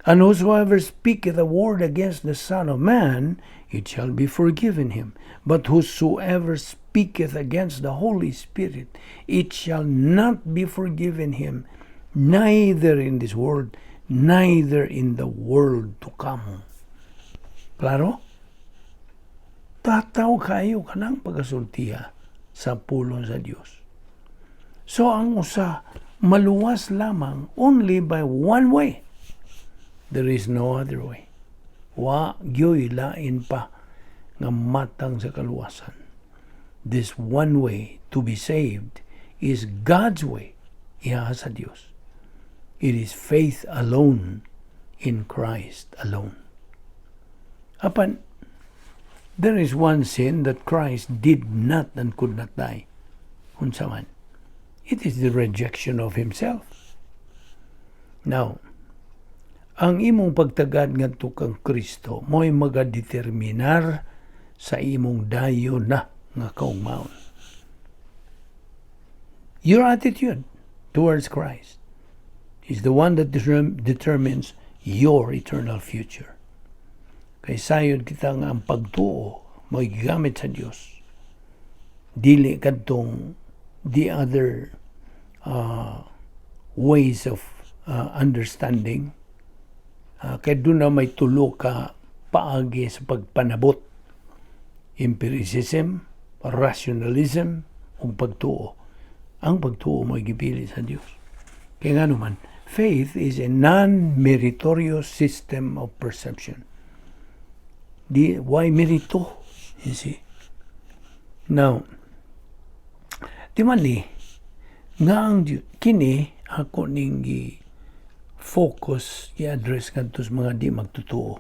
[SPEAKER 1] "And whosoever speaketh a word against the Son of Man, it shall be forgiven him. But whosoever speaketh against the Holy Spirit, it shall not be forgiven him, neither in this world, neither in the world to come." Klaro? Tataw kayo kanang pagasultiha sa pulong sa Dios. So ang usa maluwas lamang only by one way. There is no other way. Wa gyoy lain pa nga matang sa kaluwasan. This one way to be saved is God's way. Iya sa Dios. It is faith alone in Christ alone. Apan, there is one sin that Christ did not and could not die. Unsa man? It is the rejection of himself. Now, ang imong pagtagad ngadto kang Kristo mo'y magadeterminar sa imong dayon na nga kaugmaon. Your attitude towards Christ is the one that determines your eternal future. Kay sayod kita nga ang pagtuo mo'y gigamit sa Dios. Dili kadtong the other ways of understanding. Kay duna may tulo ka paagi sa pagpanabot: empiricism, rationalism, ug pagtuo. Ang pagtuo mo'y gipili sa Dios. Kaya nga naman, faith is a non-meritorious system of perception. Di, why merito? You see? Now, di man ni, nga ang kini ako ning gi focus, i-address ngadto sa mga di magtotoo.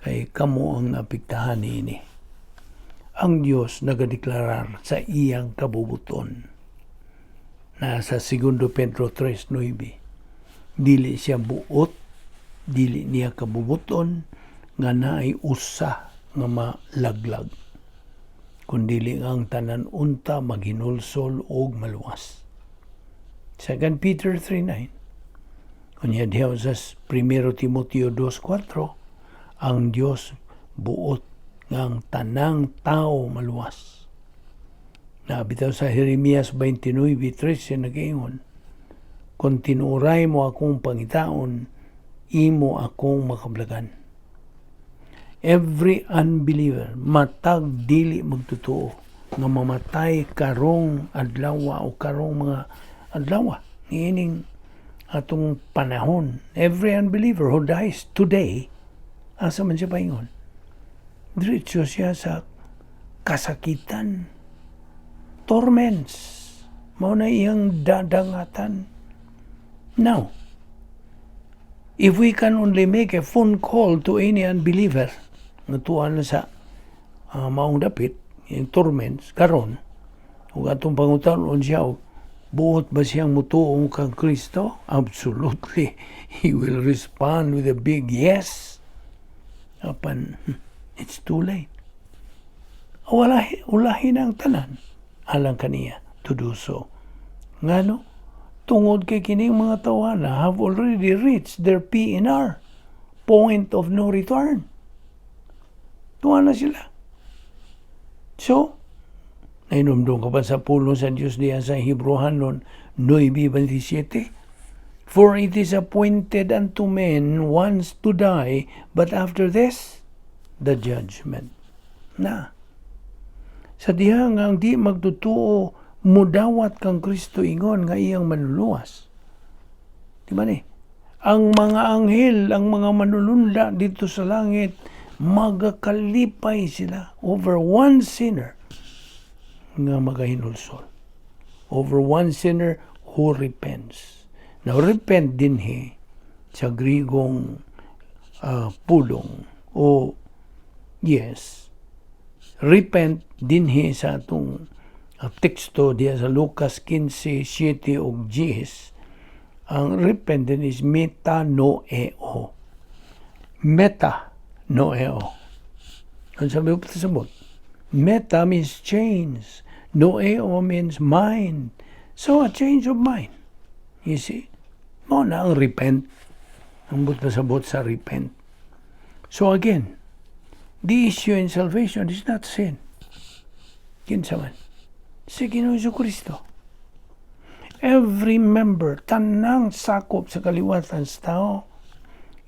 [SPEAKER 1] Kay kamo ang naapektahan niini. Ang Dios nagadeklarar sa iyang kabubuton. Nasa 2 Pedro 3:9. Dili siya buot, dili niya kabubuton nga naay usa nga malaglag, kundili ang tanan unta maghinulsol og maluwas. 2 Peter 3:9. Unya diha sa 1 Timoteo 2:4, ang Dios buot nga ang tanang tao maluwas. Na bitaw sa Jeremias 29:13 nag-ingon, "Kung tinuoray mo akong pangitaon, imo akong makablagan." Every unbeliever, matag dili magtotoo, nga mamatay karong adlaw o karong mga adlaw niining atong panahon, every unbeliever who dies today, asa man siya paingon? Diretso siya sa kasakitan, torments. Mao na iyang dadangatan. Now, if we can only make a phone call to any unbeliever nga tuwa na sa maong dapit, yung torments, karon, ug atong pangutanon siya, og buot ba siyang mutuo kang Kristo? Absolutely. He will respond with a big yes. Apan, it's too late. Wala, ulahin ang tanan alang kaniya to do so. Ngano? Tungod kay kining mga tawana have already reached their PNR, point of no return. Tuwa na sila. So, nahinumdum ka ba sa pulong sa Diyos diyan sa Hebreohanon 9:27? "For it is appointed unto men once to die, but after this, the judgment." Na. Sa diha nga ang di magtotoo mudawat kang Kristo ingon nga iyang manluluwas. Di ba ni? Ang mga anghel, ang mga manulunda dito sa langit, magakalipay sila over one sinner nga magahinulsol. Over one sinner who repents. Now, repent dinhi sa Grigong pulong o yes, repent dinhi sa atong teksto diya sa Lucas 15, 7 ug 10, ang repent din is metanoeo. Meta noeo. Ang sabi ko sabot, meta means change. Noeo means mind. So, a change of mind. You see? Mao na ang repent. Ang buot pasabot sa repent. So again, the issue in salvation is not sin. Kinsa man? Si Ginoong Kristo. Every member, tanang sakop sa kaliwatan sa tao,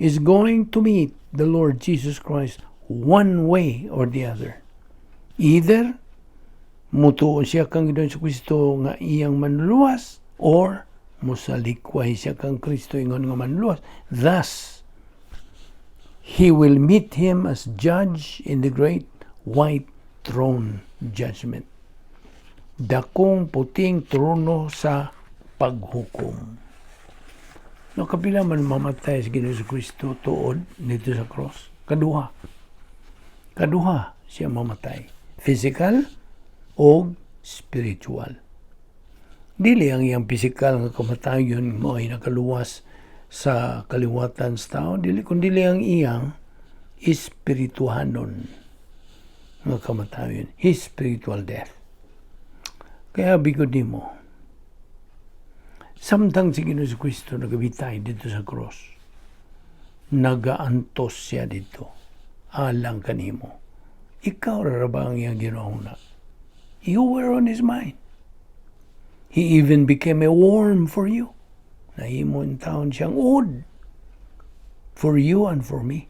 [SPEAKER 1] is going to meet the Lord Jesus Christ one way or the other. Either mutuo siya kang Ginoong Kristo nga iyang manluluwas or musalikway siya kang Kristo ingon nga manluluwas. Thus, he will meet him as judge in the great white throne judgment. Dakong puting trono sa paghukom. No, kapila man mamatay si Ginoong Kristo tuod dito sa cross? Kaduha. Kaduha siya mamatay. Physical o spiritual. Dili ang iyang physical nga kamatayon mo ay nakaluwas sa kaliwatan sa tao, dili kundi ang iyang espirituhanon nga kamatayon, his spiritual death. Kaya bigod nimo, samtang si Ginoong Kristo nagabitay dito sa cross, nagaantos siya dito, alang kanimo. Ikaw ra ba ang iyang ginahuna? You were on his mind. He even became a worm for you. Nahimo taon siyang uod for you and for me.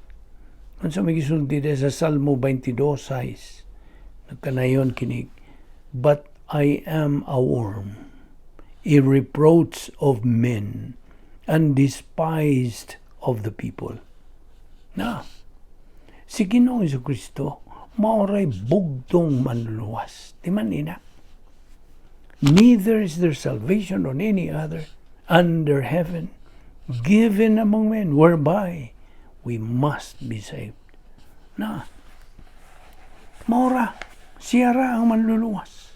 [SPEAKER 1] Unsa may gisulti sa Salmo 22:6, nagkanayon kinig, "But I am a worm, a reproach of men, and despised of the people." Na, si Ginoong Kristo, maoray bugtong manluluwas. Di man ina? "Neither is there salvation on any other under heaven given among men whereby we must be saved." Na mao ra, siya ra ang manluluwas.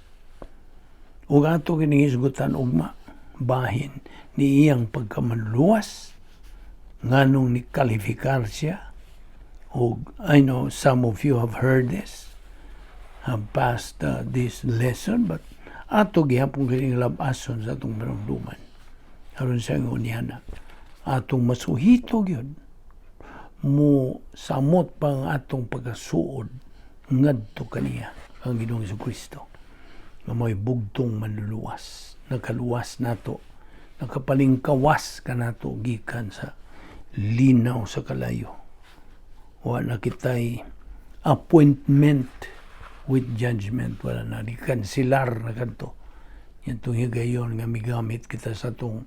[SPEAKER 1] Ug ato kining hisgutan ugma bahin ni iyang pagkamanluluwas, nganong ni kalifikar siya. Ug I know some of you have heard this, have passed this lesson, but ato gihapon kining lab-ason sa atong panumduman aron sa ngunyan atong masuhito gyud mo samot pa ang atong pagkasuod ngadto kaniya, ang Ginoong Kristo nga mo'y bugtong manluluwas, nakaluwas nato, nakapalingkawas kanato gikan sa linaw sa kalayo. Wa na kitay appointment with judgment, wala na, di kansilar na kadto yan itong higayon nga migamit kita sa atong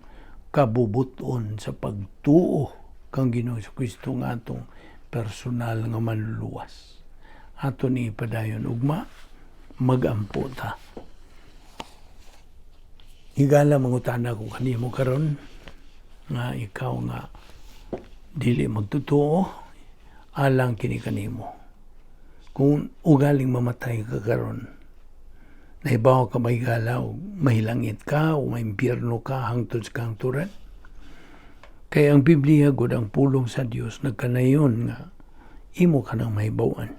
[SPEAKER 1] kabubuton sa pagtuo kang Ginoong Kristo nga atong personal nga manluluwas. Ato ni ipadayon ugma, magampo ta. Higala, mangutana ko kanimo karon nga ikaw nga dili magtotoo, alang kini kanimo. Kung ugaling mamatay ka karon, nahibaw ka ba, higala, o mahilangit ka o maimpyerno ka hangtod sa kahangturan? Kay ang Biblia gud, ang pulong sa Dios, nagkanayon nga imo ka nang mahibaw-an.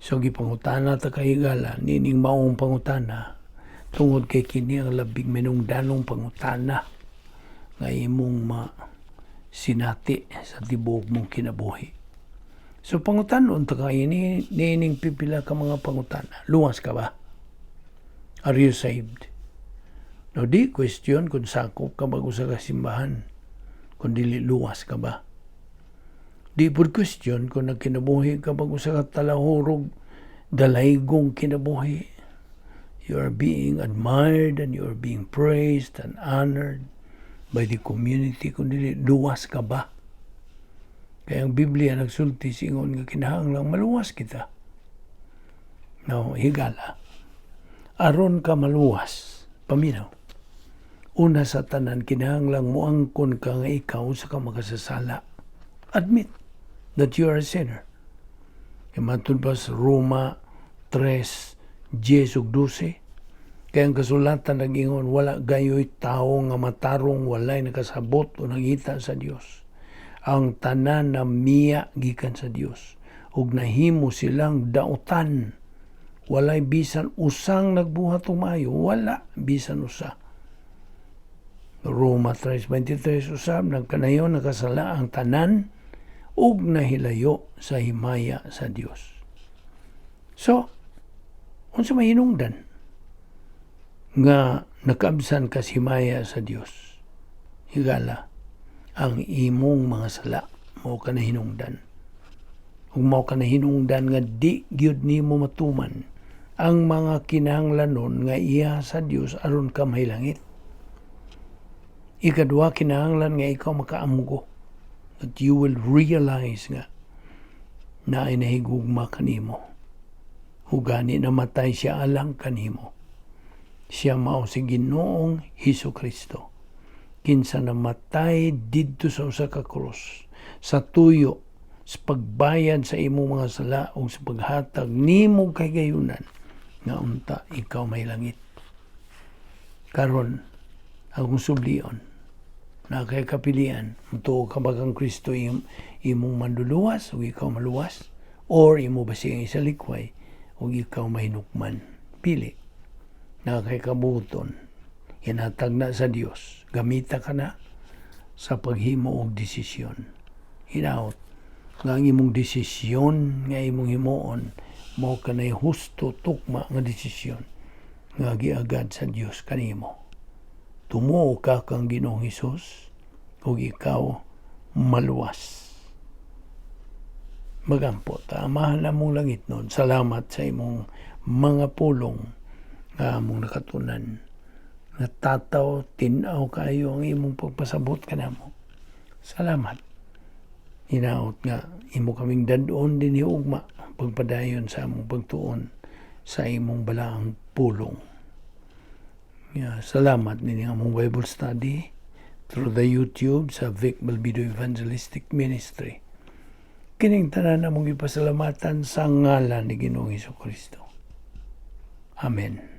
[SPEAKER 1] So gipangutana ta ka, higala, nining maong pangutana tungod kay kini ang labing minungdanong pangutana nga imong ma sinati sa tibuok mong kinabuhi. So pangutanon ta ka ini niining pipila ka mga pangutana. Luwas ka ba? Are you saved? No, di question kung sakop ka ba sa kasimbahan, kung dili luwas ka ba. Di pud question kung nagkinabuhi ka ba sa talahurog dalaygong kinabuhi. You are being admired and you are being praised and honored by the community, kung dili luwas ka ba? Kaya ang Biblia nagsulti singon nga kinahanglang maluwas kita. Now, higala. Aron ka maluwas, paminaw. Una sa tanan, kinahanglang muangkon ka nga ikaw usa ka makasasala. Admit that you are a sinner. Kay matud pa sa Roma 3, 10 ug 12, kaya ang kasulatan nag-ingon, "Wala gayoy tao nga matarong, walay nakasabot o nangita sa Dios. Ang tanan na miya gikan sa Dios ug nahimo silang dautan. Walay bisan usang nagbuhat og maayo, wala bisan usa." Roma 3:23 usab nagkanayon, "Nakasala ang tanan ug nahilayo sa himaya sa Dios." So, unsa may hinungdan nga nakaabsan ka sa himaya sa Dios? Higala, ang imong mga sala mao ka na hinungdan. Ug mao ka na hinungdan nga di gyud nimo matuman ang mga kinahanglanon nga iya sa Dios aron ka mahilangit. Ikadua, kinahanglan nga ikaw makaamgo, that you will realize nga naay nahigugma kanimo. Ug gani namatay siya alang kanimo. Siya mao si Ginoong Hesus Kristo. Kinsa namatay didto sa usa ka krus sa tuyo sa pagbayad sa imong mga sala ug sa paghatag nimo kahigayunan nga unta ikaw mahilangit. Karon, akong sublion, naa kay kapilian, mutuo ka ba kang Kristo imong manluluwas ug ikaw maluwas, or imo ba siyang isalikway ug ikaw mahinukman? Pili. Naa kay kabuton. Hinatag na sa Dios. Gamita ka na sa paghimo og desisyon. Hinaot nga ang imong desisyon nga imong himuon mao kanay husto, tukma nga desisyon nga giagad sa Dios kanimo. Tumuo ka kang Ginoong Hesus ug ikaw maluwas. Magampo ta. Amahan namong langitnon, salamat sa imong mga pulong nga among nakatunan. Nga tataw, tin-aw kayo ang imong pagpasabot kanamo. Salamat. Hinaot nga imo kaming dad-on din ugma pagpadayon sa among pagtuon sa imong balaang pulong. Yeah, salamat nini among Bible study through the YouTube sa Vic Balbido Evangelistic Ministry. Kining tanan among gipasalamatan sa ngalan ni Ginoong Kristo. Amen.